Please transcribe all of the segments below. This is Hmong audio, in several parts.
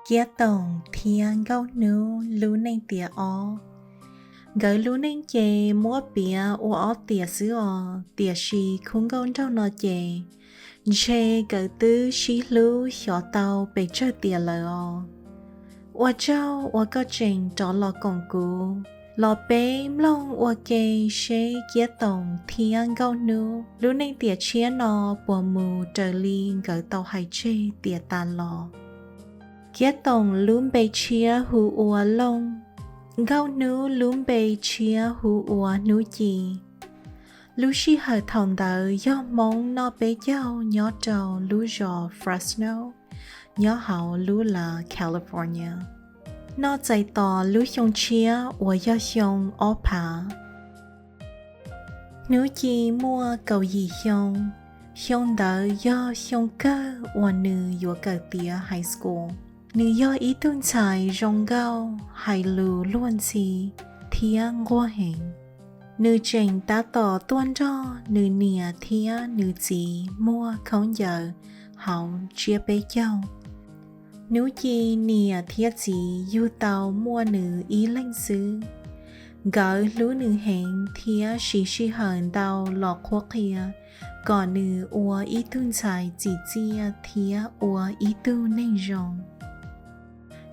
Kiab Toom thiab Nkauj Hnub lub neej tiam ob. Nkawd lub neej ces muab piav ua ob tiam xwb os, tiam sis khub nkauj nraug no ces ntshe nkawd twb sib hlub xyov tau pes tsawg tiam lawm os. Ua tsaug uas koj tseem rov los koom kuv los peb mloog ua ke seb Kiab Toom thiab Nkauj Hnub lub neej tiam tshiab no puas mus raws li nkawd tau hais tseg tiam tas los. Kiab Toom lub npe tshiab hu ua Looj, Nkauj Hnub lub npe tshiab hu ua Hnub Ci. Lub sij hawm thaum ntawd yog Hmoob noj peb caug nyob rau lub zos Fresno, nyob hauv lub lav California. Noj txais tos lub xyoo tshiab uas yog xyoo ob phav. Hnub Ci muaj kaum yim xyoo, xyoo ntawd yog xyoo kawg uas nws yuav kawm tiav high school. Nws yog ib tug ntxhais zoo nkauj, hais lus luag ntxhi thiab nquag heev. Nws tseem tab tom tuaj nrog nws niam thiab nws txiv muag khaub ncaws hauv tsiab peb caug. Hnub Ci niam thiab txiv yug tau muaj nws ib leeg xwb. Nkawd hlub nws heev thiab siv sij hawm ntau los qhuab qhia kom nws ua ib tug ntxhais tsim txiaj thiab ua ib tug neeg zoo.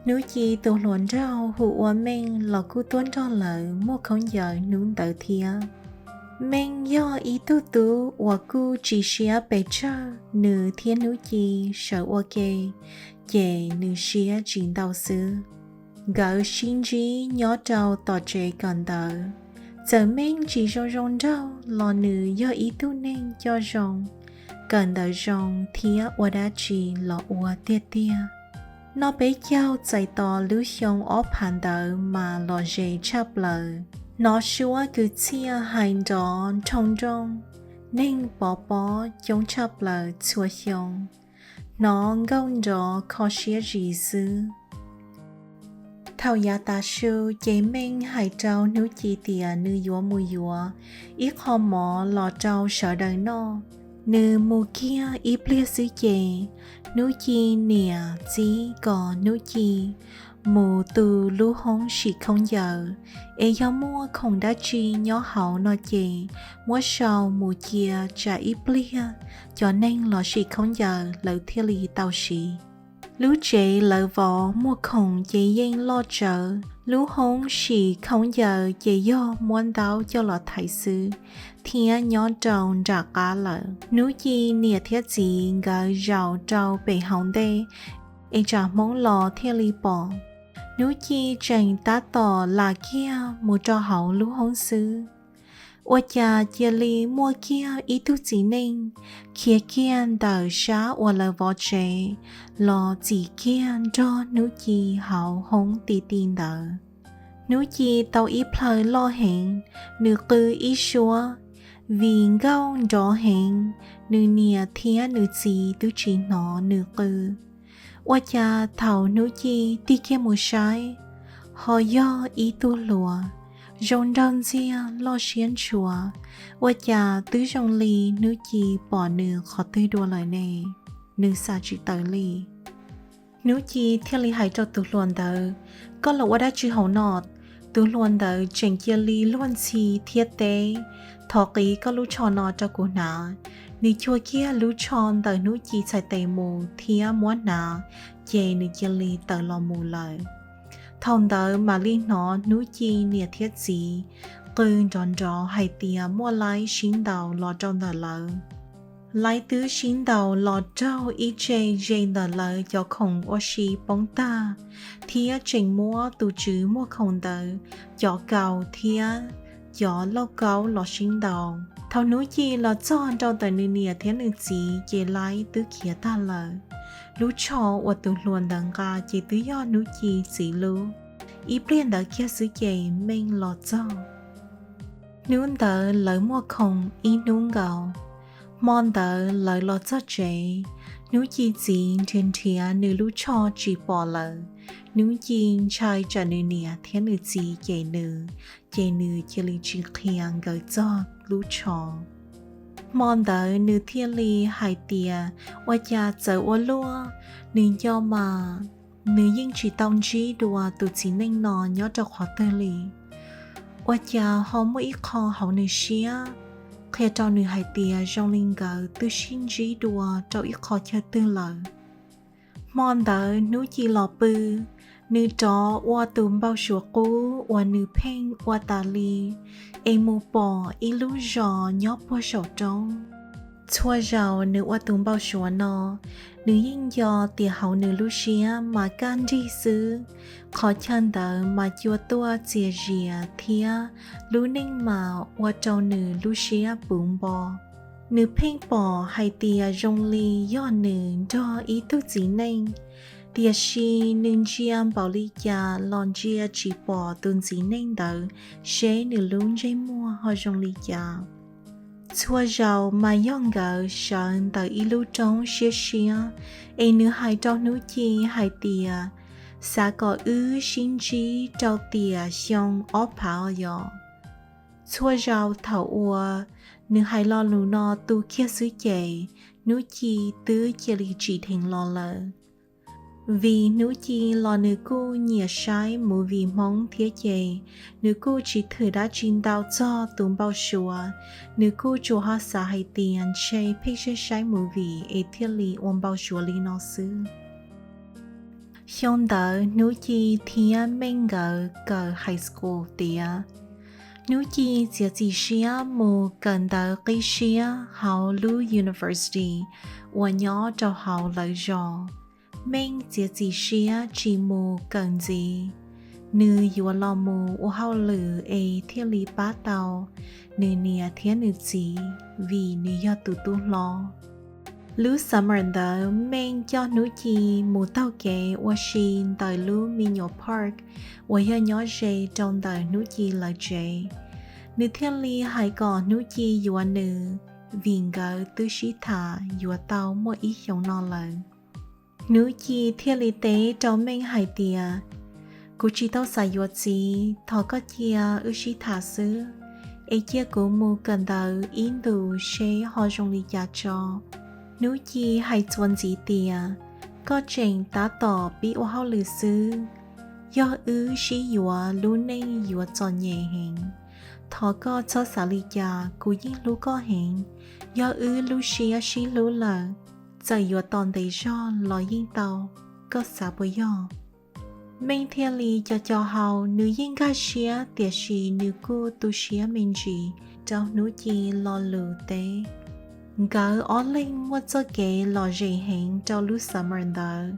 Hnub Ci tus hluas nraug hu ua Meej los kuj tuaj nrog lawv muag khaub ncaws hnub ntawd thiab. Meej yog ib tug tub uas kuj tsis siab pes tsawg, nws thiab Hnub Ci sawv ua ke ces nws siab tsis ntau xwb. Nkawd sib ntsib nyob rau tom tsev kawm ntawv. Txawm Meej tsis zoo zoo nraug los nws yog ib tug neeg coj zoo, kawm ntawv zoo thiab ua dab tsi los ua tiag tiag. Noj peb caug txais tos lub xyoo ob phav ntawd mas lom zem tshaj plaws. Hnov suab kwv txhiaj hais nrov nroo nrooj, neeg pov pob coob tshaj plaws txhua xyoo, hnov nkauj nrov kho siab zis xwb. Thaum yav tav su ces Meej hais rau Hnub Ci tias nws yuav mus yuav ib qho mov los rau sawv daws noj. Nws mus kiag ib pliag xwb ces Hnub Ci niam txib kom Hnub Ci mus tu lub hoob sim khaub ncaws, es yog muaj khoom dab tsi nyob hauv no ces muab sau mus cia tsam ib pliag cov neeg los sim khaub ncaws lawv thiaj li tau siv. Lub tsev lawv vov muag khoom ces yeej loj tsawv, lub hoob sim khaub ncaws ces yog muab ntaub coj los thaiv xwb, thiab nyob rau nram qab lawm. Hnub Ci niam thiab txiv nkawd zaum rau pem hauv ntej es tsam Hmoob los thiaj li pom. Hnub Ci tseem tab tom lam kiag mus rau hauv lub hoob xwb, ua cas cia li muaj kiag ib tug txiv neej khiav kiag ntawm sab uas lawv vov tsev los txim kiag nrog Hnub Ci hauv hoob ti ti ntawd. Hnub Ci tau ib plhaw loj heev, nws qw ib suab, vim nkauj nrov heev, nws niam thiab nws txiv twb tsis hnov nws qw. Ua cas thaum Hnub Ci tig kiag mus saib, ho yog ib tug hluas zoo nraug ntxiag loj siab ntshua. Ua cas twb zoo li Hnub Ci pom nws qhov twg dua lawm ne? Nws xav tsis tawm li. Hnub Ci thiaj li hais rau tus hluas ntawd, koj los ua dab tsi hauv no? Tus hluas ntawd tseem cia li luag ntxhi thiab teb, thov qiv koj lub tsho no rau kuv hnav. Nws chua kiag lub tsho ntawm Hnub Ci txhais tes mus thiab muab hnav, ces nws cia li tawm los mus lawm. Thaum ntawd mam li hnov Hnub Ci niam thiab txiv qw nrov nrov hais tias muaj laib sib ntaus los rau ntawm lawv. Laib twb sib ntaus los raug ib tse ze ntawm lawv cov khoom ua si poob tag, thiab tseem muab tus tswv muag khoom ntawd cov kaus thiab cov lauj kaub los sib ntaus. Thaum Hnub Ci los txog nraum ntawm nws niam thiab nws txiv ces laib twb khiav tag lawm. Lub tsho uas tus hluas ntawd nqa ces twb yog Hnub Ci txiv lub. Ib pliag ntawd kiag xwb ces Meej los txog. Hnub ntawd lawv muag khoom ib hnub nkaus. Hmo ntawd lawv los txog tsev, Hnub Ci txiv nrhiav nrhiav nws lub tsho tsis pom lawm. Hnub Ci ntshai tsam nws niam thiab nws txiv cem nws, ces nws cia li tsis qhia nkawd txog lub tsho. Hmo ntawd nws thiaj li hais tias ua cas txawv ua luaj, nws nco mas Nws yeej tsis tau ntsib dua tus txiv neej no nyob rau qhov twg li. Ua cas ho muaj ib qho hauv nws siab qhia rau nws hais tias zoo li nkawd twb sib ntsib dua rau ib qho chaw twg lawm. Hmo ntawd Hnub Ci los pw, nws rov ua tus npau suav qub uas nws pheej ua tas li, es mus pom ib lub zos nyob puag saum roob. Txhua zaus nws ua tus npau suav no, nws yeej nco tias hauv nws lub siab mas kaj nrig xwb, qhov chaw ntawd mas cua tuaj txias zias thiab lub neej mas ua rau nws lub siab puv npo. Nws pheej pom hais tias zoo li yog nws nrog ib tug txiv neej, tiam sis nws ntsia npaum li cas los ntsia tsis pom tus txiv neej ntawd seb nws lub ntsej muag ho zoo li cas. Txhua zaus mas yog nkawd sawv ntawm ib lub roob siab siab, es nws hais rau Hnub Ci hais tias, xav kom wb sib ntsib rau tiam xyoo ob phav os yom. Txhua zaus thaum uas nws hais lo lus no tu kiag xwb ces Hnub Ci twb cia li tsim dheev los lawm. Vim Hnub Ci los nws kuj nyiam saib movie Hmoob thiab ces nws kuj tsis thwm dab tsi ntau txog tus npau suav, nws kuj tsuas ho xav hais tias ntshe pheej saib saib movie es thiaj li ua npau suav li no xwb. Xyoo ntawd Hnub Ci thiab Meej nkawd kawm high school tiav. Hnub Ci txiav txim siab mus kawm ntawv qib siab hauv lub university uas nyob rau hauv lawv zos. Meej txiav txim siab tsis mus kawm ntxiv, nws yuav los mus ua hauj lwm es thiaj li pab tau nws niam thiab nws txiv vim nws yog tus tub hlob. Lub summer ntawd Meej coj Hnub Ci mus taug kev ua si ntawm lub me nyuam park uas yog nyob ze rau ntawm Hnub Ci lawv tsev. Nws thiaj li hais kom Hnub Ci yuav nws, vim nkawd twb sib tham yuav tau muaj ib xyoos no lawm. Hnub Ci thiaj li teb rau Meej hais tias, kuv tsis tau xav yuav txiv, thov koj cia wb sib tham xwb, es cia kuv mus kawm ntawv ib ntus seb ho zoo li cas tso. Hnub Ci hais txuas ntxiv tias, koj tseem tab tom pib ua hauj lwm xwb, yog wb sib yuav lub neej yuav txom nyem heev. Thov koj txhob xav li cas, kuv yeej hlub koj heev. Yog wb lub siab sib hlub lawm, txawm yuav tos ntev zog los yeej tau, koj xav puas yog? Meej thiaj li co co hau, nws yeej nkag siab tiam sis nws kuj tu siab me ntsis rau Hnub Ci lo lus teb. Nkawd ob leeg muaj txoj kev lom zem heev rau lub summer ntawd.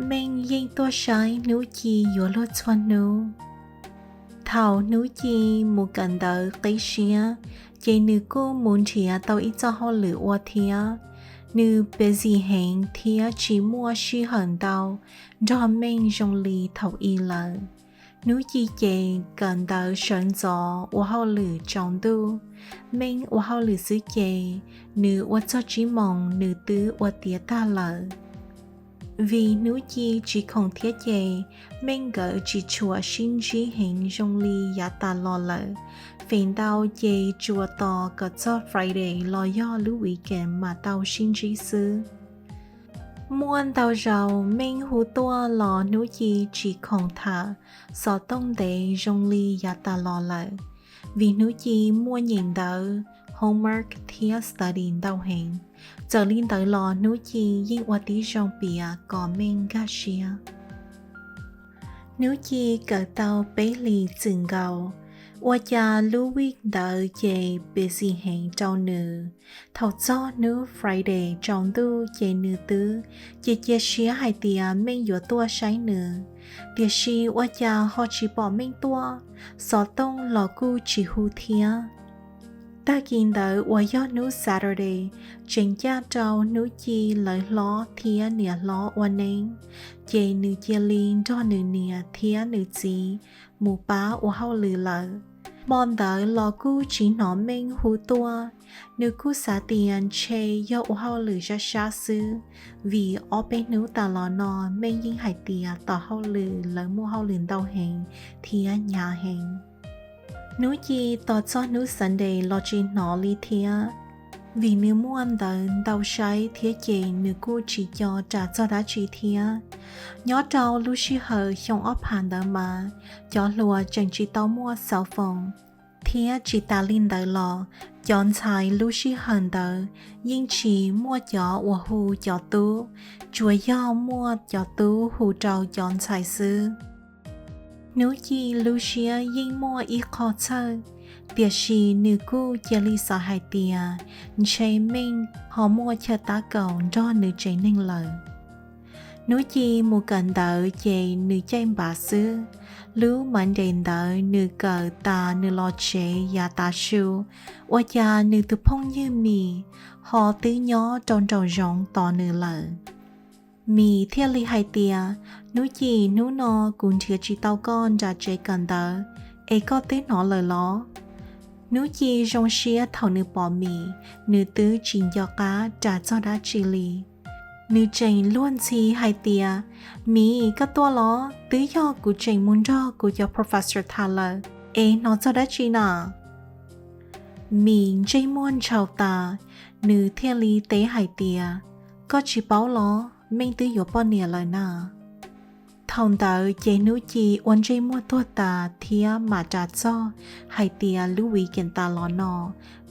Meej yeej tuaj saib Hnub Ci yuav luag txhua hnub. Thaum Hnub Ci mus kawm ntawv qib siab, ces nws kuj mus nrhiav tau ib txoj hauj lwm ua thiab. Nws busy heev thiab tsis muaj sij hawm ntau nrog Meej zoo li thaum i lawm. Hnub Ci ces kawm ntawv sawv ntxov ua hauj lwm tsaus ntuj, Meej ua hauj lwm xwb ces nws ua txog tsib moos nws twb ua tiav tag lawm. Vim Hnub Ci tsis khoom thiab ces Meej nkawd tsis tshua sib ntsib heev zoo li yav tas los lawm. Feem ntau ces tsuas tos kom txog Friday los yog lub weekend mam tau sib ntsib xwb. Muaj ntau zaus Meej hu tuaj los Hnub Ci tsis khoom tham xov tooj ntev zoo li yav tas los lawm, vim Hnub Ci muaj nyem ntawv, homework thiab study ntau heev. Txawm li ntawd los Hnub Ci yeej ua tib zoo piav kom Meej nkag siab. Hnub Ci kawm tau peb hlis txwm nkaus, ua cas lub week ntawd ces busy heev rau nws. Thaum txog hnub Friday tsaus ntuj ces nws twb cia cia siab hais tias Meej yuav tuaj saib nws, tiam sis ua cas ho tsis pom Meej tuaj, xov tooj los kuj tsis hu thiab. Tag kis ntawd uas yog hnub Saturday, tseem ncaj rau Hnub Ci lawv hlob thiab niam hlob ua neeb, ces nws cia li nrog nws niam thiab nws txiv mus pab ua hauj lwm lawm. Hmo ntawd los kuj tsis hnov Meej hu tuaj, nws kuj xav tias ntshe yog ua hauj lwm sab sab xwb, vim ob peb hnub tas los no Meej yeej hais tias tom hauj lwm lawv muaj hauj lwm ntau heev thiab hnyav heev. Hnub Ci tos txog hnub Sunday los tsis hnov li thiab. Vim nws muaj ntawv ntau saib thiab ces nws kuj tsis co ras txog dab tsi thiab. Nyob rau lub sij hawm xyoo ob phav ntawd mas cov hluas tseem tsis tau muaj xov foos, thiab tsis tas li ntawd los cov ntxhais lub sij hawm ntawd yeej tsis muaj cov uas hu cov tub, tsuas yog muaj cov tub hu rau cov ntxhais xwb. Hnub Ci lub siab yeej muaj ib qho txhawj, tiam sis nws kuj cia li xav hais tias ntshe Meej ho muaj chaw tab kaum nrog nws tsev neeg lawm. Hnub Ci mus kawm ntawv ces nws caij npav xwb. Lub Monday ntawd nws kawm tas nws los tsev yav tav su, ua cas nws tus phooj ywg Mim ho twb nyob rau nraum zoov tos nws lawm. Mim thiaj li hais tias, Hnub Ci, hnub no kuv nrhiav tsis tau koj nram tsev kawm ntawv, es koj twb hnov lawm los? Hnub Ci zoo siab thaum nws pom Mim, nws twb tsis nco qab ras txog dab tsi li. Nws tseem luag ntxhi hais tias, Mim, koj tuaj los? Twb yog kuv tseem mus nrog kuv cov professor tham lawm, es hnov txog dab tsi na? Mim ntsej muag ntshaus tas, nws thiaj li teb hais tias, Koj tsis paub los? Meej twb yuav poj niam lawm na. Thaum ntawd ces Hnub Ci ua ntsej muag tuag tas thiab mam ras txog hais tias lub weekend tas los no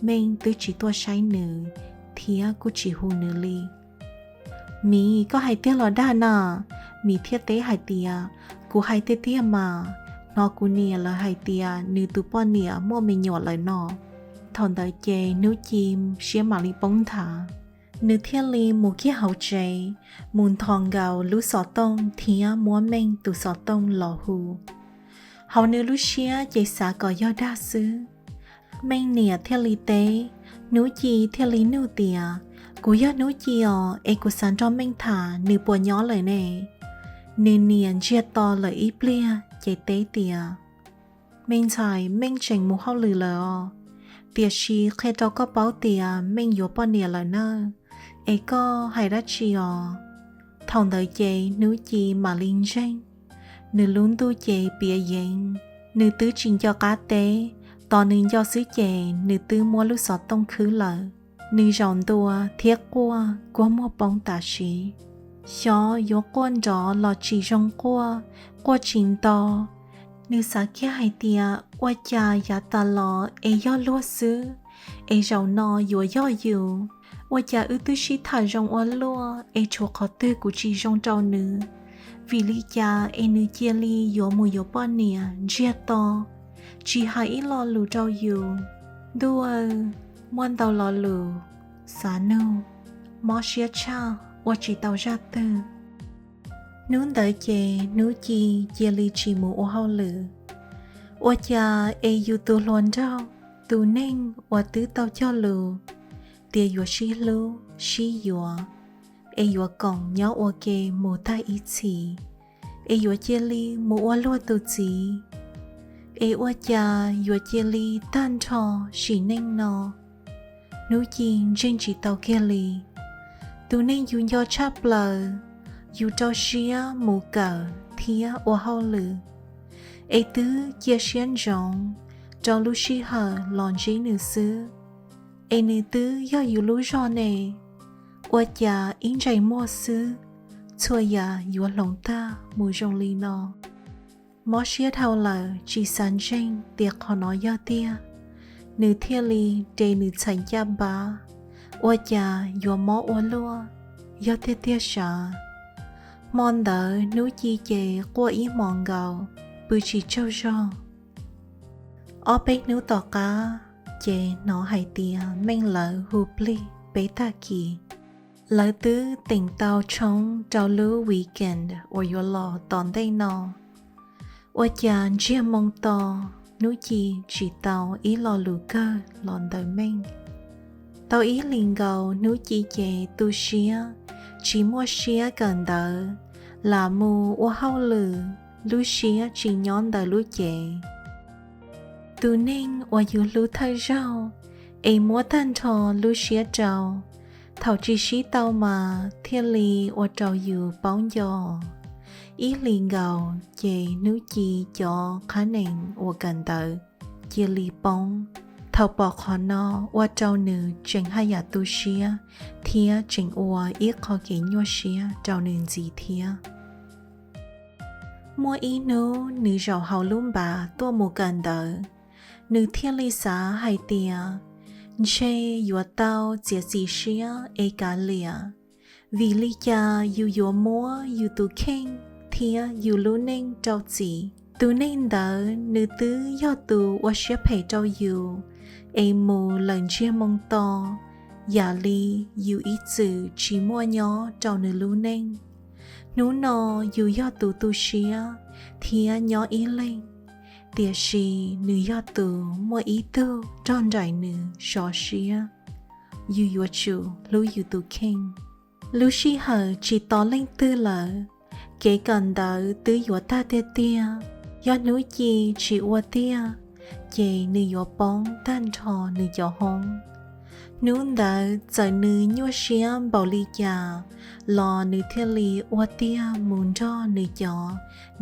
Meej twb tsis tuaj saib nws thiab kuj tsis hu nws li. Mim, koj hais tiag los dag na? Mim thiaj teb hais tias, Kuv hais tiag tiag mas, hnov kuv niam lawv hais tias nws tus poj niam muaj me nyuam lawm no. Thaum ntawd ces Hnub Ci siab mam li poob nthav, nws thiaj li mus kiag hauv tsev, mus nthos nkaus lub xov tooj thiab muab Meej tus xov tooj los hu. Hauv nws lub siab ces xav kom yog dag xwb. Meej niam thiaj li teb, Hnub Ci thiaj li nug tias, Kuv yog Hnub Ci os, es kuv xav nrog Meej tham, nws puas nyob lawm ne? Nws niam ntsiag to lawm ib pliag ces teb tias, Me ntxhais, Meej tseem mus hauj lwm lawm os, tiam sis qhia rau koj paub tias Meej yuav poj niam lawm nawb, es koj hais dab tsi os? Thaum ntawd ces Hnub Ci mam li ntseeg, nws lub ntuj ces piav yeev, nws twb tsis nco qab teb, tos nws nco xwb ces nws twb muab lub xov tooj khwb lawm. Nws zaum ntua thiab quaj kua muag poob tam sim, xyov yuav quaj nrov los tsis zoo quaj, quaj tsis nto. Nws xav kiag hais tias, Ua cas yav tas los es yog luag xwb, es zaum no yuav yog yus? Ua cas wb twb sib tham zoo ua luaj es tshuav qhov twg kuv tsis zoo rau nws? Vim li cas es nws cia li yuav mus yuav poj niam ntsiag to, tsis hais ib lo lus rau yus? Ntuj aw, muaj ntau lo lus xav nug, mob siab tshaj ua tsis tau zaj twg. Hnub ntawd ces Hnub Ci cia li tsis mus ua hauj lwm. Ua cas es yus tus hluas nraug, tus neeg uas twb tau cog lus tias yuav sib hlub sib yuav, es yuav koom nyob ua ke mus tag ib txhis, es yuav cia li mus ua luag tus txiv, es ua cas yuav cia li tag nrho sim neej no? Hnub Ci ntseeg tsis tau kiag li. Tus neeg yus nco tshaj plaws, yus rau siab mus kawm thiab ua hauj lwm, es twb cia siab ntsoov rau lub sij hawm los ntsib nws xwb, es nws twb yog yus lub zog ne. Ua cas ib ntsais muag xwb, txhua yam yuav hloov tag mus zoo li no? Mob siab dhau lawm tsis xav ntseeg tias qhov no yog tiag, nws thiaj li de nws txhais ncaj npab, ua cas yuav mob ua luaj, yog tiag tiag sav. Hmo ntawd Hnub Ci ces quaj ib hmos nkaus, pw tsis tsaug zog. Ob peb hnub tom qab ces hnov hais tias Meej lawv hu plig peb tag kis, lawv twb teem tau tshoob rau lub weekend uas yuav los tom ntej no. Ua cas ntsiag moo to, Hnub Ci tsis tau ib lo lus kawg los ntawm Meej. Tau ib hlis nkaus Hnub Ci ces tu siab, tsis muaj siab kawm ntawv, lam mus ua hauj lwm, lub siab tsis nyob ntawm lub cev. Tus neeg uas yus hlub thawj zaug, es muab tag nrho lub siab rau, thaum tsis sib tau mas thiaj li ua rau yus paub nco. Ib hlis nkaus ces Hnub Ci cov qhab nees uas kawm ntawv cia li poob. Thaum pom qhov no ua rau nws tseem haj yam tu siab thiab tseem ua ib qho kev nyuaj siab rau nws ntxiv thiab. Muaj ib hnub nws zaum hauv lub npav tuaj mus kawm ntawv, nws thiaj li xav hais tias ntshe yuav tau txiav txim siab es kav liam. Vim li cas yus yuav muab yus tus kheej thiab yus lub neej rau txim? Tus neeg ntawd nws twb yog tus ua siab phem rau yus es mus lawm ntsiag moo to, yam li yus ib txwm tsis muaj nyob rau nws lub neej. Hnub no yus yog tus tu siab thiab nyob ib leeg, tiam sis nws yog tus muaj ib tug nrog nraim nws sov siab. Yus yuav tsum hlub yus tus kheej. Lub sij hawm tsis tos leej twg lawm, kev kawm ntawv twb yuav tag tiag tiag. Yog hnub ci tsis ua tiag, ces nws yuav poob tag nrho nws cov hoob. Hnub ntawd txawm nws nyuaj siab npaum li cas los nws thiaj li ua tiag mus nrog nws cov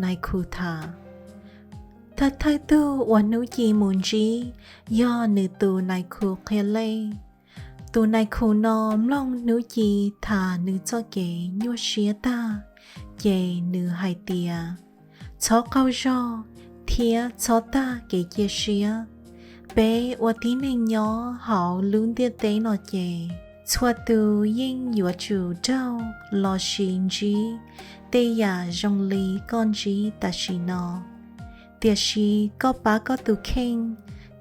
nais khu tham. Thawj thawj tug uas hnub ci mus ntsib yog nws tus nais khu qhia lej. Tus nais khu no mloog hnub ci tham nws txoj kev nyuaj siab tag, ces nws hais tias, txhob qaug zog thiab txhob tag kev cia siab. Peb ua tib neeg nyob hauv lub ntiaj teb no ces txhua tus yeej yuav tsum raug los sis ntsib tej yam zoo li koj ntsib tam sim no. Tiam sis koj pab koj tus kheej,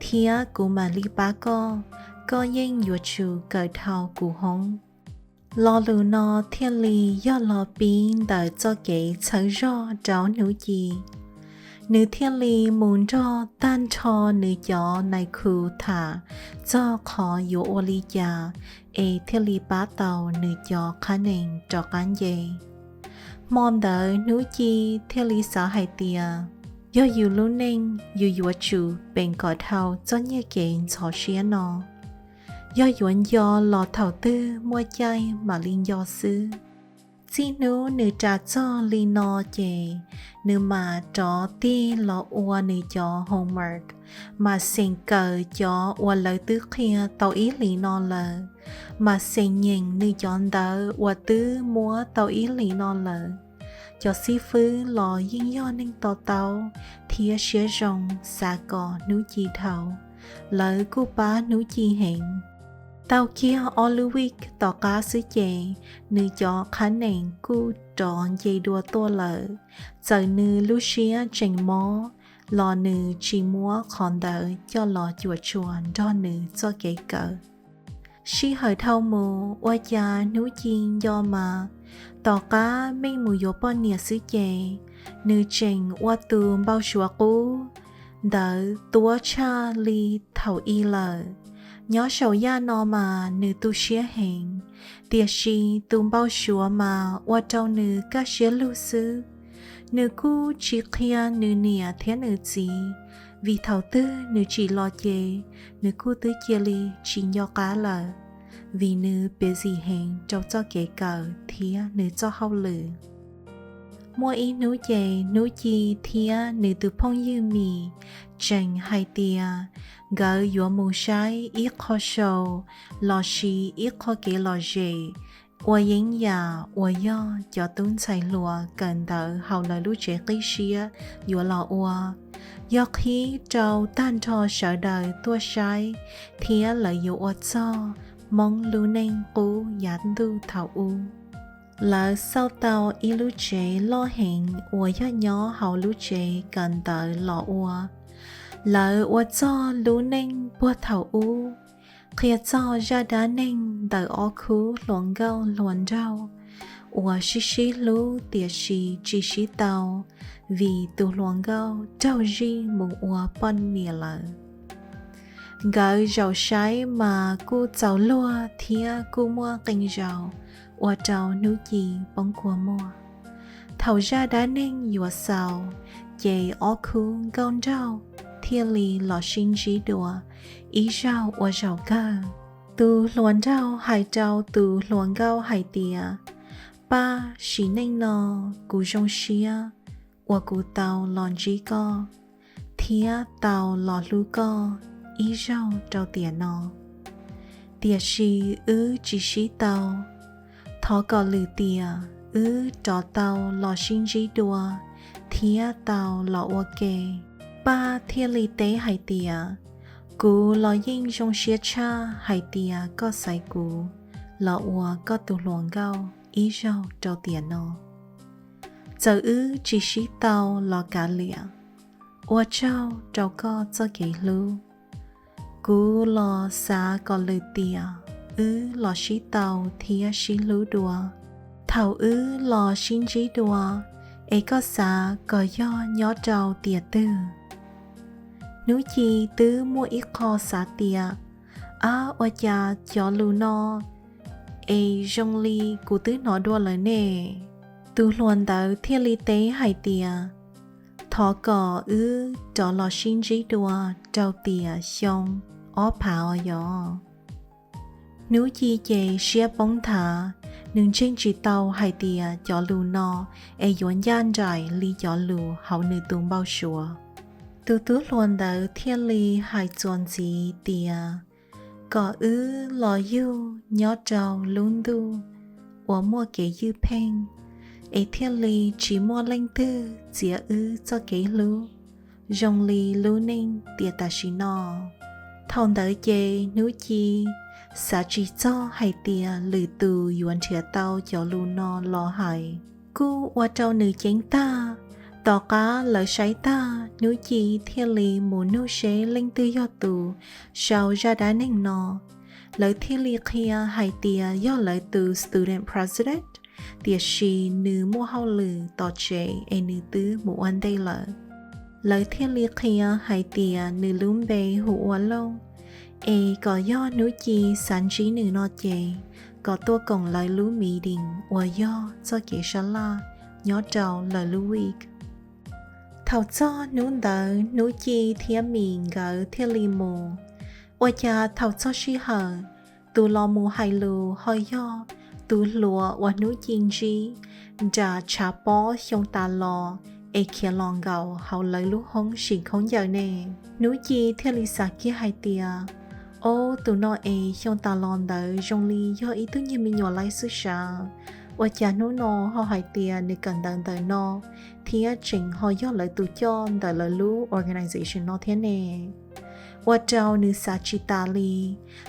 thiab kuv mam li pab koj, koj yeej yuav tsum kawm dhau kuv hoob. Lo lus no thiaj li yog los pib ntawm txoj kev txhawb zog rau hnub ci. Nws thiaj li mus nrog tag nrho nws cov nais khu tham txog qhov yuav ua li cas es thiaj li pab tau nws cov qhab nees rov qab nce. Hmo ntawd hnub ci thiaj li xav hais tias, yog yus lub neej yus yuav tsum peem kom dhau txoj nyiaj kev ntxhov siab no. Yog yuav nco los thaum twg muaj caij mam li nco xwb. Txij hnub nws ras txog li no ces nws mam rov tig los ua nws cov homework, mam xeem kawm cov uas lawv twb qhia tau ib hlis no lawm, mam xeem nyeem nws cov ntawv uas twb muab tau ib hlis no lawm. Cov xib fwb los yeej yog neeg to taub thiab siab zoo, xav kom hnub ci dhau. Lawv kuj pab hnub ci heev. Tau kiag ob lub week tom qab xwb ces nws cov qhab nees kuj rov nce dua tuaj lawm. Txawm nws lub siab tseem mob los nws tsis muab qhov ntawd coj los cuam tshuam nrog nws txoj kev kawm. Sij hawm dhau mus ua cas hnub ci nco mas, tom qab meej mus yuav poj niam xwb ces nws tseem ua tus npau suav qub ntawd tuab tshaj li thaum i lawm. Nyob saum yaj no mas nws tu siab heev, tiam sis tus npau suav mas ua rau nws kaj siab lug xwb. Nws kuj tsis qhia nws niam thiab nws txiv, vim thaum twg nws tsim los ces nws kuj twb cia li tsis nco qab lawm, vim nws busy heev rau txoj kev kawm thiab nws txoj hauj lwm. Muaj ib hnub ces hnub ci thiab nws tus phooj ywg Mim tseem hais tias nkawd yuav mus saib ib qho show los sis ib qho kev lom zem ua yeeb yam uas yog cov tub ntxhais hluas kawm ntawv hauv lawv lub tsev qib siab yuav los ua. Yog qhib rau tag nrho sawv daws tuaj saib thiab lawv yuav ua txog Hmoob lub neej qub yav ntuj thaum ub. Lawv xauj tau ib lub tsev loj heev uas yog nyob hauv lub tsev kawm ntawv los ua. Lawv ua txog lub neej puag thaum ub, qhia txog zaj dab neeg ntawm ob khub hluas nkauj hluas nraug uas sib sib hlub tiam sis tsis sib tau, vim tus hluas nkauj raug zij mus ua poj niam lawm. Nkawd zaum saib mas kuj txaus luag thiab kuj muaj qee zaus ua rau hnub ci poob kua muag. Thaum zaj dab neeg yuav xaus, ces ob khub nkauj nraug thiaj li los sib ntsib dua ib zaug ua zaum kawg. Tus hluas nraug hais rau tus hluas nkauj hais tias, Paj, sim neej no kuv zoo siab uas kuv tau los ntsib koj thiab tau los hlub koj ib zaug rau tiam no, tiam sis wb tsis sib tau. Thov kom lwm tiam wb rov tau los sib ntsib dua thiab tau los ua ke. Paj thiaj li teb hais tias, kuv los yeej zoo siab tshaj hais tias koj xaiv kuv los ua koj tus hluas nkauj ib zaug rau tiam no. Txawm wb tsis sib tau los kav liam, ua tsaug rau koj txoj kev hlub. Kuv los xav kom lwm tiam wb los sib tau thiab sib hlub dua. Thaum wb los sib ntsib dua, es koj xav kom yog nyob rau tiam twg? Hnub Ci twb muaj ib qho xav tias, ab, ua cas cov lus no es zoo li kuv twb hnov dua lawm ne. Tus hluas ntawd thiaj li teb hais tias, thov kom wb rov los sib ntsib dua rau tiam xyoo ob phav os yog. Hnub Ci ces siab poob nthav, nws ntseeg tsis tau hais tias cov lus no es yuav ncaj nraim li cov lus hauv nws tus npau suav. Tus tub hluas ntawd thiaj li hais txuas ntxiv tias, kom wb los yug nyob rau lub ntuj uas muaj kev ywj pheej, es thiaj li tsis muaj leej twg txiav wb txoj kev hlub zoo li lub neej tiam tam sim no. Thaum ntawd ces Hnub Ci xav tsis txog hais tias lwm tus yuav nrhiav tau cov lus no los hais, kuj ua rau nws ceeb tag. Tom qab lawv saib tag, Hnub Ci thiaj li mus nug seb leej twg yog tus sau zaj dab neeg no. Lawv thiaj li qhia hais tias yog lawv tus student president, tiam sis nws muaj hauj lwm tom tsev es nws twb mus ua ntej lawm. Lawv thiaj li qhia hais tias nws lub npe hu ua Looj, es kom yog Hnub Ci xav ntsib nws no ces kom tuaj koom lawv lub meeting uas yog txoj kev sab laj nyob rau lawv lub week. Thaum txog hnub ntawd Hnub Ci thiab Mim nkawd thiaj li mus. Ua cas thaum txog sij hawm, tus los mus hais lus ho yog tus hluas uas Hnub Ci ntsib nram tshav pob xyoo tas los es khiav los nkaum hauv lawv lub hoob sim khaub ncaws ne. Hnub Ci thiaj li xav kiag hais tias, ob, tus no es xyoo tas los ntawd zoo li yog ib tug nyuag me nyuam laib xwb sav, ua cas hnub no ho hais tias nws kawm ntawv ntawm no thiab tseem ho yog lawv tus coj ntawm lawv lub organization no thiab ne. Ua rau nws xav tsis tas li.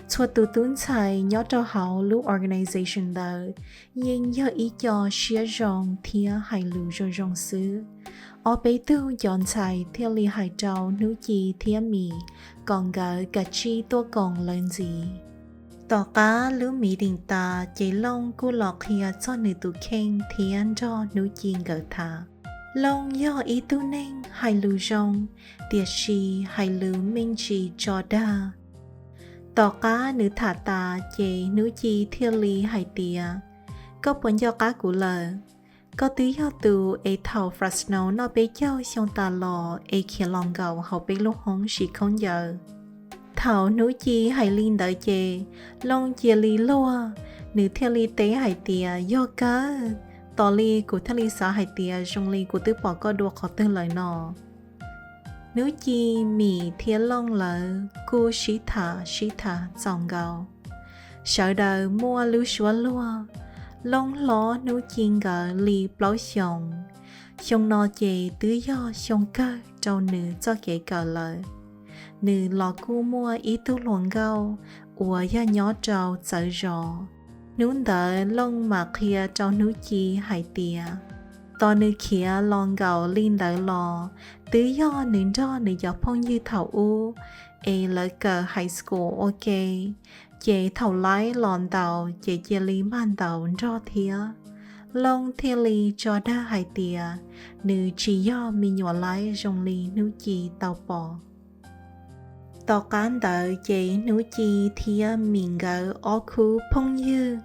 Txhua tus tub ntxhais nyob rau hauv lub organization ntawd yeej yog ib co siab zoo thiab hais lus zoo zoo xwb. Ob peb tug cov ntxhais thiaj li hais rau Hnub Ci thiab Mim kom nkawd kav tsij tuaj koom lawv ntxiv. Tom qab lub meeting tas ces Looj kuj los qhia txog nws tus kheej thiab nrog Hnub Ci nkawd tham. Looj yog ib tug neeg hais lus zoo, tiam sis hais lus me ntsis tso dag. Tom qab nws tham tas ces Hnub Ci thiaj li hais tias, koj puas nco qab kuv lawm? Koj twb yog tus es thaum Fresno noj peb caug xyoo tas los es khiav los nkaum hauv peb lub hoob sim khaub ncaws. Thaum Hnub Ci hais li ntawd ces Looj cia li luag, nws thiaj li teb hais tias, yog kawg, tos li kuv thiaj li xav hais tias zoo li kuv twb pom koj dua qhov twg lawm no. Hnub Ci, Mim thiab Looj lawv kuj sib tham sib tham txaus nkaus. Sawv daws muaj lub suab luag. Looj hlob Hnub Ci nkawd li plaub xyoos. Xyoo no ces twb yog xyoo kawg rau nws txoj kev kawm lawm. Nws los kuj muaj ib tug hluas nkauj uas yog nyob rau txawv zos. Hnub ntawd Looj mam qhia rau Hnub Ci hais tias, tos nws khiav los nkaum li ntawd los twb yog nws nrog nws cov phooj ywg thaum ub es lawv kawm high school ua ke, ces thaum laib los ntaus ces cia li mag ntaus nrog thiab. Looj thiaj li tso dag hais tias nws tsis yog me nyuam laib zoo li Hnub Ci tau pom. Tom qab ntawd ces Hnub Ci thiab Mim nkawd ob khub phooj ywg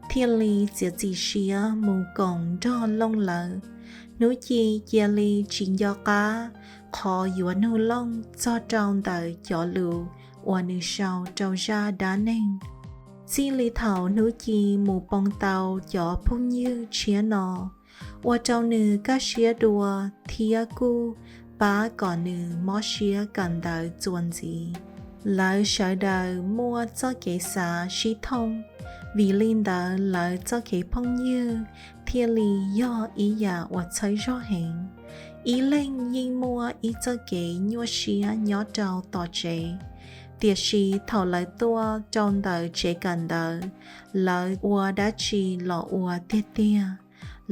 thiaj li txiav txim siab mus koom nrog Looj lawv. Hnub Ci cia li tsis nco qab qhov yuav nug Looj txog rau ntawm cov lus uas nws sau rau zaj dab neeg. Txij li thaum Hnub Ci mus poob tau cov phooj ywg tshiab no, ua rau nws kaj siab dua thiab kuj pab kom nws mob siab kawm ntawv txuas ntxiv. Lawv sawv daws muaj txoj kev xav sib thooj, vim li ntawd lawv txoj kev phooj ywg thiaj li yog ib yam uas txhawb zog heev. Ib leeg yeej muaj ib txoj kev nyuaj siab nyob rau tom tsev, tiam sis thaum lawv tuaj rau ntawm tsev kawm ntawv, lawv ua dab tsi los ua tiag tiag.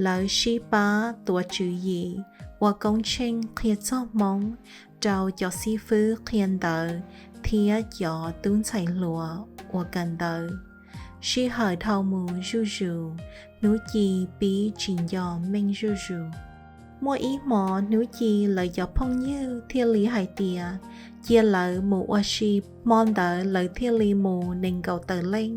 Lawv sib pab tuav tswv yim, ua koob tsheej qhia txog Hmoob rau cov xib fwb qhia ntawv thiab cov tub ntxhais hluas uas kawm ntawv. Sij hawm dhau mus zuj zus, hnub ci pib tsis nco Meej zuj zus. Muaj ib hmo hnub ci lawv cov phooj ywg thiaj li hais tias cia lawv mus ua si, hmo ntawd lawv thiaj li mus nees nkaum tawm leej.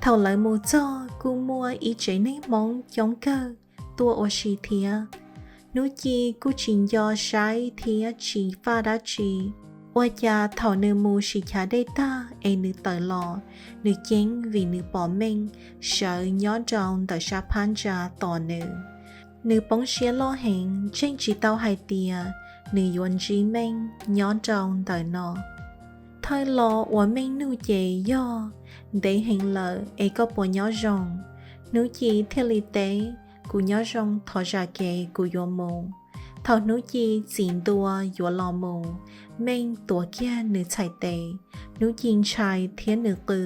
Thaum lawv mus txog kuj muaj ib tsev neeg Hmoob coob kawg tuaj ua si thiab. Hnub ci kuj tsis nco saib thiab tsis faj dab tsi. Ua cas thaum nws mus sim chav dej tag es nws tawm los, nws ceeb vim nws pom Meej sawv nyob rau ntawm sab phab ntsa tos nws. Nws poob siab loj heev, tseem tsis tau hais tias nws yuav ntsib Meej nyob rau ntawm no. Thawj lo uas Meej nug ces yog, ntev heev lawm es koj puas nyob zoo? Hnub ci thiaj li teb, kuv nyob zoo, thov zam kev kuv yuav mus. Thaum hnub ci txim ntua yuav los mus, Meej tuav kiag nws txhais tes. Hnub ci ntshai thiab nws qw,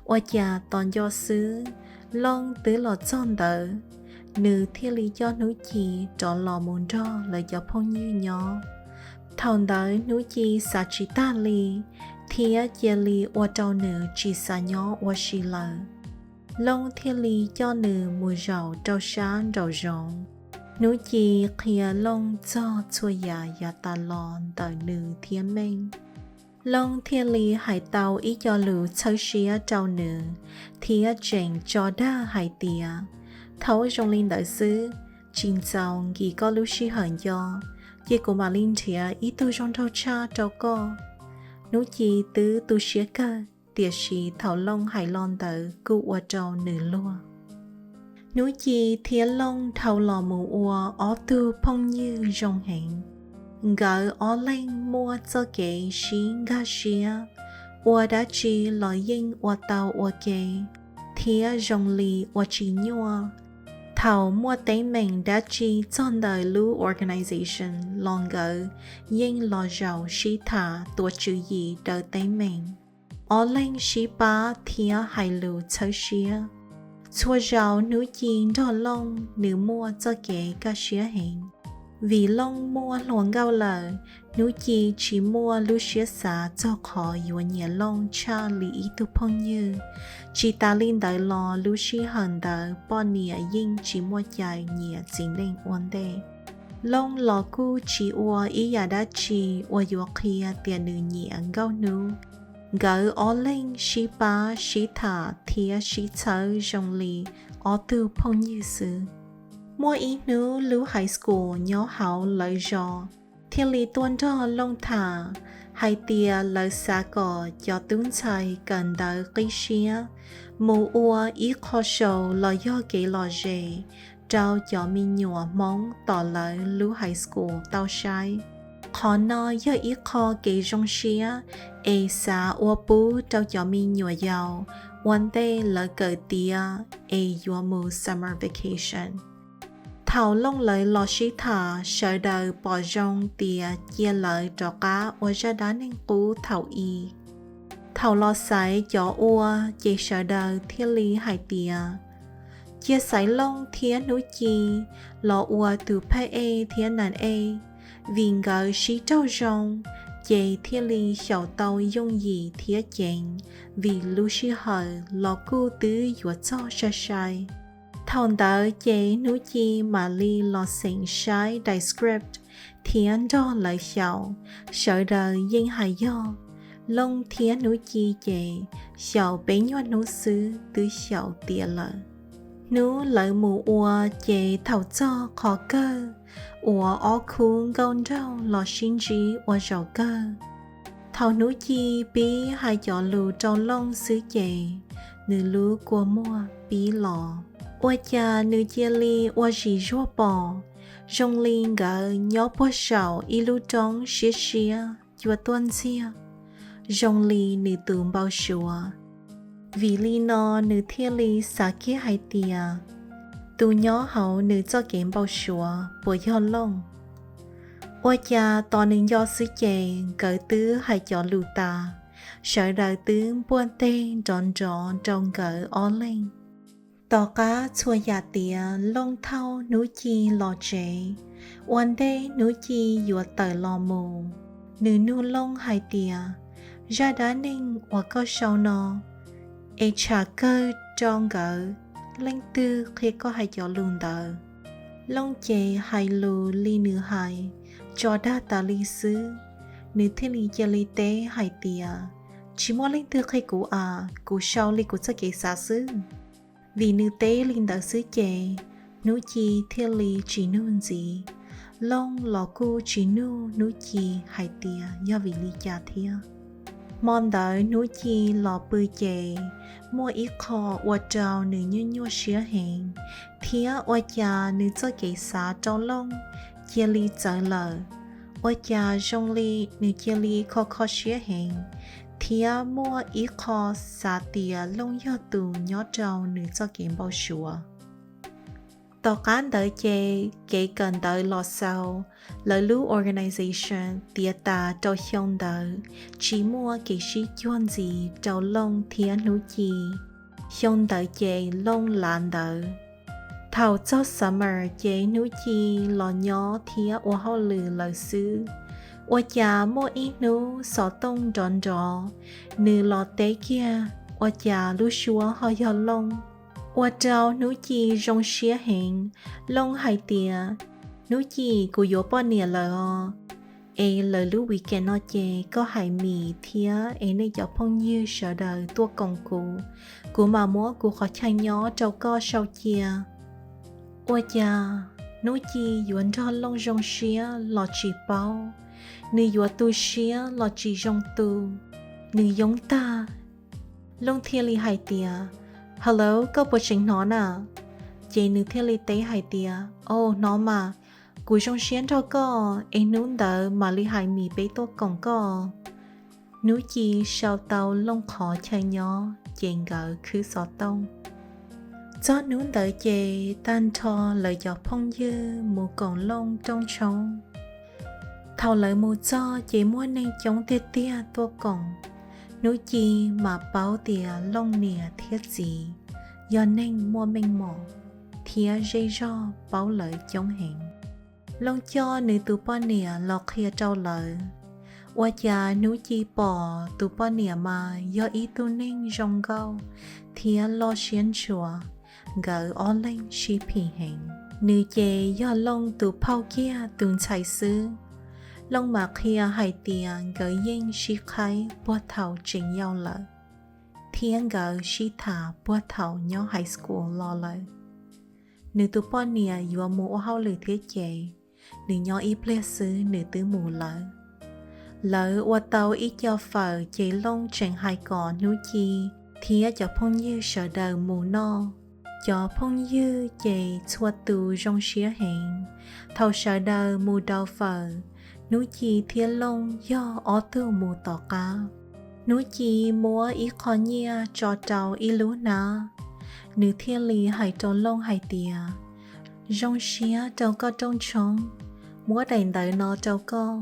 ua cas tos nco xwb, Looj twb los txog ntawd. Nws thiaj li coj hnub ci rov los mus nrog lawv cov phooj ywg nyob. Thaum ntawd hnub ci xav tsis tag li, thiab cia li ua rau nws tsis xav nyob ua si lawm. Looj thiaj li coj nws mus zaum rau sab nraum zoov. Hnub ci qhia Looj txog txhua yam yav tas los ntawm nws thiab Meej. Looj thiaj li hais tau ib co lus txhawb siab rau nws, thiab tseem tso dag hais tias, thaum zoo li ntawd xwb, tsis ntxaus nkim koj lub sij hawm nco, ces kuv mam li nrhiav ib tug zoo nraug tshaj rau koj. Hnub ci twb tu siab kawg, tiam sis thaum Looj hais lo ntawd kuj ua rau nws luag. Hnub ci thiab Looj dhau los mus ua ob tug phooj ywg zoo heev. Nkawd ob leeg muaj txoj kev sib nkag siab, ua dab tsi los yeej ua tau ua ke, thiab zoo li ua tsis nyuaj. Thaum muaj teeb meem dab tsi txog ntawm lub organization los nkawd yeej los zaum sib tham tuav tswv yim daws teeb meem. Ob leeg sib pab thiab hais lus txhawb siab. Txhua zaus Hnub ci nrog Looj nws muaj txoj kev kaj siab heev. Vim Looj muaj hluas nkauj lawm, Hnub ci tsis muaj lub siab xav txog qhov yuav nyiam Looj tshaj li ib tug phooj ywg. Tsis tas li ntawd los lub sij hawm ntawd poj niam yeej tsis muaj cai nyiam txiv neej ua ntej. Looj los kuj tsis ua ib yam dab tsi uas yuav qhia tias nws nyiam Nkauj Hnub. Nkawd ob leeg sib pab sib tham thiab sib txhawb zoo li ob tug phooj ywg xwb. Muaj ib hnub lub high school nyob hauv lawv zos thiaj li tuaj nrog Looj tham hais tias lawv xav kom cov tub ntxhais kawm ntawv qib siab mus ua ib qho show los yog kev lom zem rau cov me nyuam Hmoob tom lawv lub high school tau saib. Qhov no yog ib qho kev zoo siab es xav ua pub rau cov me nyuam yaus ua ntej lawv kawm tiav es yuav mus summer vacation. Thaum Looj lawv los sib tham, sawv daws pom zoo tias cia lawv rov qab ua zaj dab neeg qub thaum i. Thaum los xaiv cov ua, ces sawv daws thiaj li hais tias cia xaiv Looj thiab Hnub ci los ua tus phab ej thiab nas ej, vim nkawd sib raug zoo, ces thiaj li xyaum tau yooj yim thiab ceev, vim lub sij hawm los kuj twb yuav txog sai sai. Thaum ntawd ces Hnub ci mam li los xeem saib daim script thiab nrog lawv xyaum. Sawv daws yeej hais yog, Looj thiab Hnub ci ces xyaum peb nyuag hnub xwb twb xyaum tiav lawm. Hnub lawv mus ua ces thaum txog qhov kawg uas ob khub nkauj nraug los sib ntsib ua zaum kawg. Thaum Hnub ci pib hais cov lus rau Looj xwb ces nws lub kua muag pib los. Ua cas nws cia li ua zim zuag pom zoo li nkawd nyob puag saum ib lub roob siab siab cua tuaj ntxiag. zoo li nws tus npau suav. Vim li no nws thiaj li xav kiag hais tias tus nyob hauv nws txoj kev npau suav puas yog Looj. Ua cas tos nws nco xwb ces nkawd twb hais cov lus tas, sawv daws twb npuaj teg nrov nrov rau nkawd ob leeg. Tom qab txhua yam tiav, Looj thauj Hnub Ci los tsev. Ua ntej Hnub Ci yuav tawm los mus, nws nug Looj hais tias, Zaj dab neeg uas koj sau no es tsham kawg rau nkawd, leej twg qhia koj hais cov lus ntawd? Looj ces hais lus li nws hais, tso dag tas li xwb. Nws thiaj li cia li teb hais tias, Tsis muaj leej twg qhia kuv as, kuv sau li kuv txoj kev xav xwb. Vim nws teb li ntawd xwb ces Hnub Ci thiaj li tsis nug ntxiv. Looj los kuj tsis nug Hnub Ci hais tias yog vim li cas thiab. Hmo ntawd Hnub Ci los pw ces muaj ib qho ua rau nws nyuaj nyuaj siab heev, thiab ua cas nws txoj kev xav rau Looj cia li txawv lawm. Ua cas zoo li nws cia li kho kho siab heev, thiab muaj ib qho xav tias Looj yog tus nyob rau nws txoj kev npau suav. Tom qab ntawd ces kev kawm ntawv los xaus, lawv lub organization tiav tas rau xyoo ntawd tsis muaj kev sib cuag ntxiv rau Looj thiab Hnub Ci. Xyoo ntawd ces Looj lav ntawv. Thaum txog summer ces Hnub Ci los nyob thiab ua hauj lwm lawm xwb. Ua cas muaj ib hnub xov tooj nrov nrov, nws los teb kiag, ua cas lub suab ho yog Looj. Ua rau Hnub Ci zoo siab heev. Looj hais tias, Hnub Ci, kuv yuav poj niam lawm os. Es lawv lub weekend no ces koj hais Mim thiab es nej cov phooj ywg sawv daws tuaj koom kuv, kuv mam muab kuv qhov chaw nyob rau koj sau cia. Ua cas Hnub Ci yuav nrog Looj zoo siab los tsis paub, nws yuav tu siab los tsis zoo tu, nws yoob tag. Looj thiaj li hais tias, Hello, koj puas tseem hnov na? Ces nws thiaj li teb hais tias, Au, hnov mas, kuv zoo siab nrog koj, es hnub ntawd mam li hais Mim peb tuaj koom koj. Hnub Ci sau tau Looj qhov chaw nyob ces nkawd khwb xov tooj. Txog hnub ntawd ces tag nrho lawv cov phooj ywg mus koom Looj rooj tshoob. Thaum lawv mus txog ces muaj neeg coob tiag tiag tuaj koom. Hnub Ci mas paub tias Looj niam thiab txiv yog neeg muaj meej mom thiab zej zog paub lawv coob heev. Looj coj nws tus poj niam los qhia rau lawv. Ua cas Hnub Ci pom tus poj niam mas yog ib tug neeg zoo nkauj thiab loj siab ntshua, nkawd ob leeg sib phim heev. Nws ces yog Looj tus phauj kiag tus ntxhais xwb. Looj mam qhia hais tias nkawd yeej sib qhaib puag thaum tseem yau lawm, thiab nkawd sib tham puag thaum nyob high school los lawm. Nws tus poj niam yuav mus ua hauj lwm thiab ces nws nyob ib pliag xwb nws twb mus lawm. Lawv ua tau ib co fawm ces Looj tseem hais kom Hnub Ci thiab cov phooj ywg sawv daws mus noj. Cov phooj ywg ces txhua tus zoo siab heev. Thaum sawv daws mus daus fawm, Hnub Ci thiab Looj yog ob tug mus tom qab. Hnub Ci muab ib qho nyiaj tso rau ib lub hnab, nws thiaj li hais rau Looj hais tias, Zoo siab rau koj rooj tshoob, muab daim ntawv no rau koj.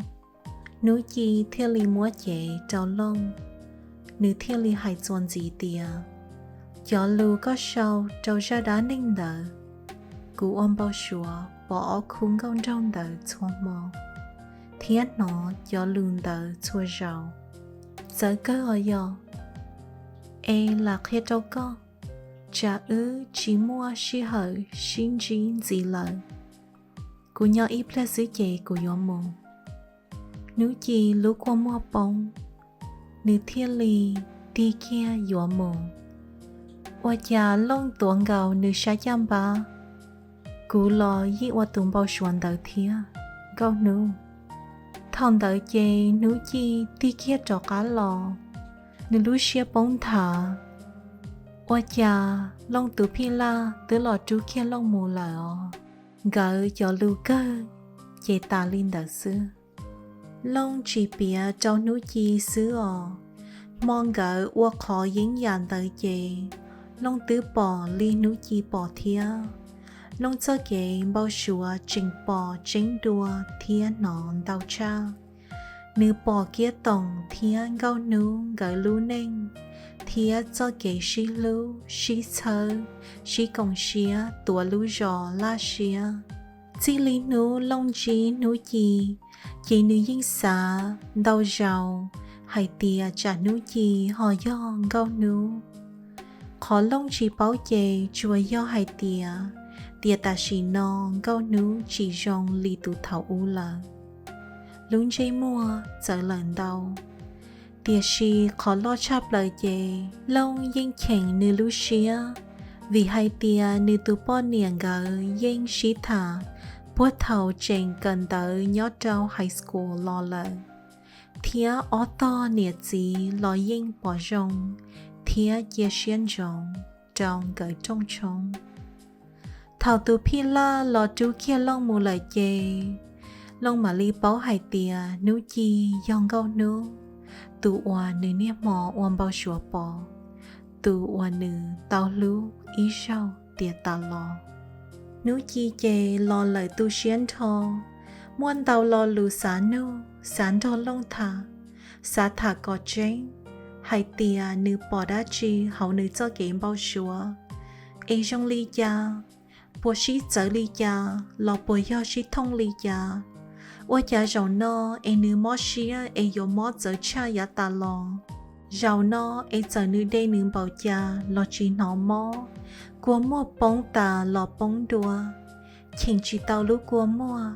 Hnub Ci thiaj li muab cev rau Looj, nws thiaj li hais txuas ntxiv tias, Cov lus koj sau rau zaj dab neeg ntawd, kuv ua npau suav pom ob khub nkauj nraug ntawd txhua hmo, thiab hnov cov lus ntawd txhua zaus. Txawv kawg os yog. Es lam qhia rau koj, tsam wb tsis muaj sij hawm sib ntsib ntxiv lawm. Kuv nyob ib pliag xwb ces kuv yuav mus. Hnub Ci lub kua muag poob, nws thiaj li tig kiag yuav mus. Ua cas Looj tuav nkaus nws sab caj npab, kuv los yeej ua tus npau suav ntawd thiab, Nkauj Hnub. Thaum ntawd ces Hnub Ci tig kiag rov qab los, nws lub siab poob nthav. Ua cas Looj tus phij laj twb los rub kiag Looj mus lawm os. Nkawd cov lus kawg ces tas li ntawd xwb. Looj tsis piav rau Hnub Ci xwb os, Hmo nkawd ua qhov yeeb yam ntawd ces Looj twb pom li Hnub Ci pom thiab. Looj txoj kev npau suav tseem pom tseeb dua thiab hnov ntau tshaj. Nws pom Kiab Toom thiab Nkauj Hnub nkawd lub neej thiab txoj kev sib hlub, sib txhawb, sib koom siab tuav lub zos laj siab. Txij li hnub Looj ntsib Hnub Ci, ces nws yeej xav ntau zaus hais tias tsam Hnub Ci ho yog Nkauj Hnub. Qhov Looj tsis paub ces tsuas yog hais tias, tias tam sim no Nkauj Hnub tsis zoo li tus thaum ub lawm. Lub ntsej muag txawv lawm ntau. Tiam sis qhov loj tshaj plaws ces Looj yeej cheem nws lub siab, vim hais tias nws tus poj niam nkawd yeej sib tham puag thaum tseem kawm ntawv nyob rau high school los lawm, thiab ob tog niam txiv los yeej pom zoo thiab cia siab ntsoov rau nkawd rooj tshoob. Thaum tus phij laj los rub kiag Looj mus lawm ces Looj mam li paub hais tias Hnub Ci yog Nkauj Hnub, tus uas nws niaj hmo ua npau suav pom, tus uas nws tau hlub ib zaug tiav tas los. Hnub Ci ces los lawm tu siab nrho, muaj ntau lo lus xav nug xav nrog Looj tham, xav tham kom tseeb hais tias nws pom dab tsi hauv nws txoj kev npau suav, es zoo li cas, puas sib txawv li cas los puas yog sib thooj li cas. Ua cas zaum no es nws mob siab es yuav mob txawv tshaj yav tas los. Zaum no es txawm nws de nws npaum cas los tsis hnov mob, kua muag poob tas los poob dua, cheem tsis tau lub kua muag,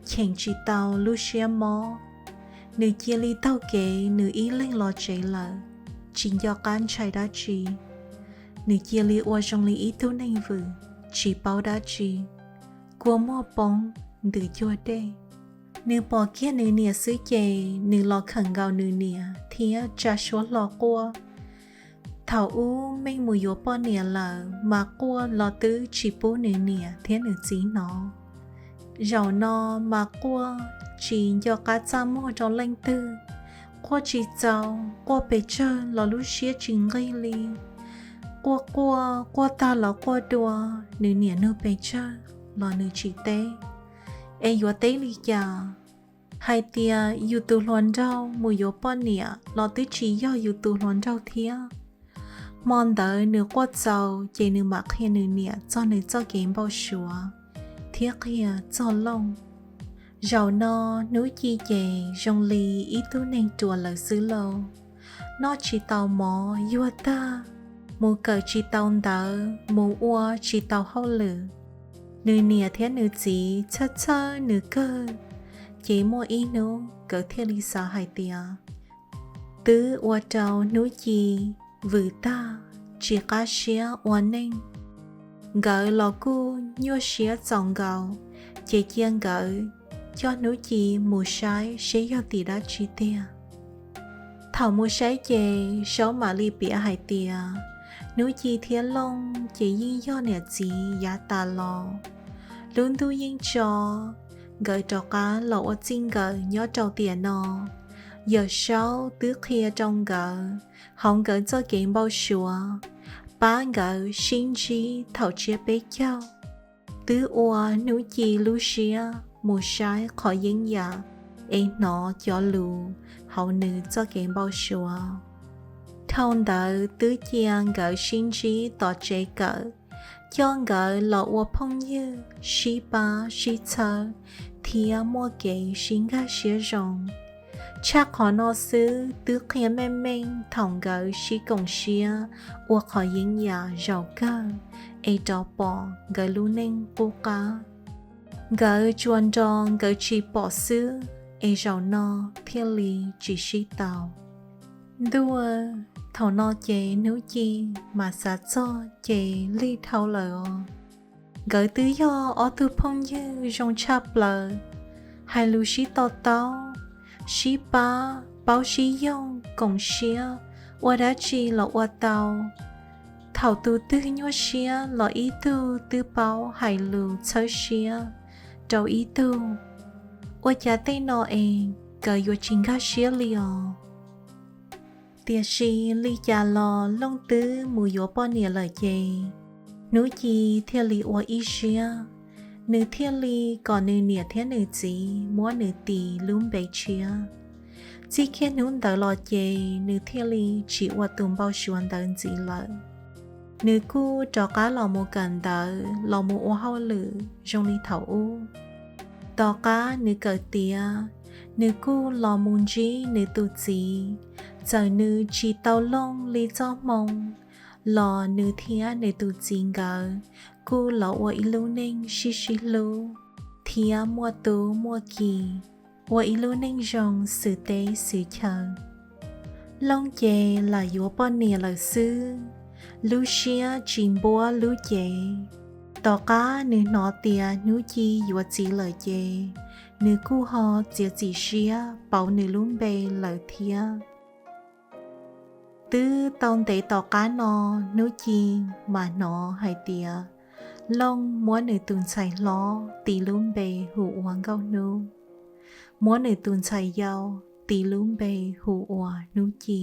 cheem tsis tau lub siab mob. Nws cia li taug kev nws ib leeg los tsev lawm, tsis nco qab ntshai dab tsi. Nws cia li ua zoo li ib tug neeg vwm, tsis paub dab tsi, kua muag poob ntws cuag dej. Nws pom kiag nws niam xwb ces nws los khawm nkaus nws niam thiab tsa suab hlo quaj. Thaum ub Meej mus yuav poj niam lawm mas quaj los twb tsis pub nws niam thiab nws txiv hnov. Zaum no mas quaj tsis nco qab txaj muag rau leej twg, quaj tsis txaus, quaj pes tsawg los lub siab tsis nqig li. Quaj quaj, quaj tag los quaj dua, nws niam nug pes tsawg los nws tsis teb. Es yuav teb li cas? Hais tias yus tus hluas nraug mus yuav poj niam los twb tsis yog yus tus hluas nraug thiab. Hmo ntawd nws quaj txaus ces nws mam qhia nws niam txog nws txoj kev npau suav thiab qhia txog Looj. Zaum no Hnub Ci ces zoo li ib tug neeg ruam lawm xwb lauj. Noj tsis tau mov yuag tag, mus kawm tsis tau ntawv, mus ua tsis tau hauj lwm. Nws niam thiab nws txiv txhawj txhawj nws kawg, ces muaj ib hnub nkawd thiaj li xav hais tias twb ua rau Hnub Ci vwm tag, tsis qab siab ua neej. Nkawd los kuj nyuaj siab txaus nkaus, ces cia nkawd coj Hnub Ci mus saib seb yog tim dab tsi tiag. Thaum mus saib ces Saub mam li piav hais tias Hnub Ci thiab Looj ces yeej yog niam txiv yav tas los. Lub ntuj yeej tso, nkawd rov qab los ua txij nkawm nyob rau tiam no. Yawm Saub twb qhia rau nkawd hauv nkawd txoj kev npau suav, pab nkawd sib ntsib thaum tsiab peb caug, twb ua Hnub Ci lub siab mus saib qhov yeeb yam es hnov cov lus hauv nws txoj kev npau suav. Dhau ntawd twb cia nkawd sib ntsib tom tsev kawm, coj nkawd los ua phooj ywg, sib pab sib txhawb thiab muaj kev sib nkag siab zoo. Tshaj qhov no xwb twb qhia meej meej thaum nkawd sib koom siab ua qhov yeeb yam zaum kawg es rov pom nkawd lub neej qub qab. Nkawd tsuas nrog nkawd tsis pom xwb es zaum no thiaj li tsis sib tau. Ntuj, thaum no ces Hnub Ci mas xav txog ces lig dhau lawm os. Nkawd twb yog ob tug phooj ywg zoo tshaj plaws, hais lus sib to taub, sib pab, paub sib yoog, koom siab, ua dab tsi los ua tau. Thaum tus twg nyuaj siab los ib tug twb paub hais lus txhawb siab rau ib tug. Ua cas tej no es nkawd yuav tsis nkag siab li os? Tiam sis li cas los Looj twb mus yuav poj niam lawm ces, Hnub Ci thiaj li ua ib siab, nws thiaj li kom nws niam thiab nws txiv muab nws tis lub npe tshiab. Txij kiag hnub ntawd los ces nws thiaj li tsis ua tus npau suav ntawd ntxiv lawm. Nws kuj rov qab los mus kawm ntawv los mus ua hauj lwm zoo li thaum ub. Tom qab nws kawm tiav, nws kuj los mus ntsib nws tus txiv. Txawm nws tsis tau Looj li txoj hmoo, los nws thiab nws tus txiv nkawd kuj los ua ib lub neej sib sib hlub thiab muaj tub muaj ki, ua ib lub neej zoo xws teb xws chaw. Looj ces lam yuav poj niam lawm xwb, lub siab tsis npuab lub cev. Tom qab nws hnov tias Hnub Ci yuav txiv lawm ces, nws kuj ho txiav txim siab pauv nws lub npe lawm thiab. Twb tau ntev tom qab no, Hnub Ci mam hnov hais tias Looj muab nws tus ntxhais hlob tis lub npe hu ua Nkauj Hnub, muab nws tus ntxhais yau tis lub npe hu ua Hnub Ci.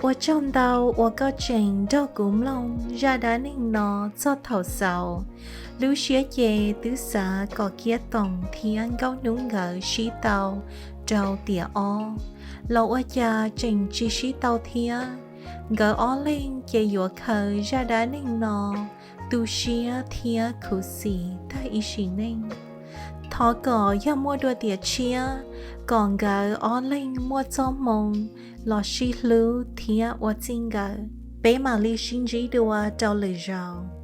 Ua tsaug ntau uas koj tseem nrog kuv mloog zaj dab neeg no txog thaum xaus. Lub siab ces twb xav kom Kiab Toom thiab Nkauj Hnub nkawd sib tau rau tiam ob, los ua cas tseem tsis sib tau thiab. Nkawd ob leeg ces yuav khaws zaj dab neeg no tu siab thiab khuv xim tag ib sim neej. Thov kom yog muaj dua tiam tshiab, kom nkawd ob leeg muaj txoj hmoo los sib hlub thiab ua txij nkawm. Peb mam li sib ntsib dua rau lwm zaus.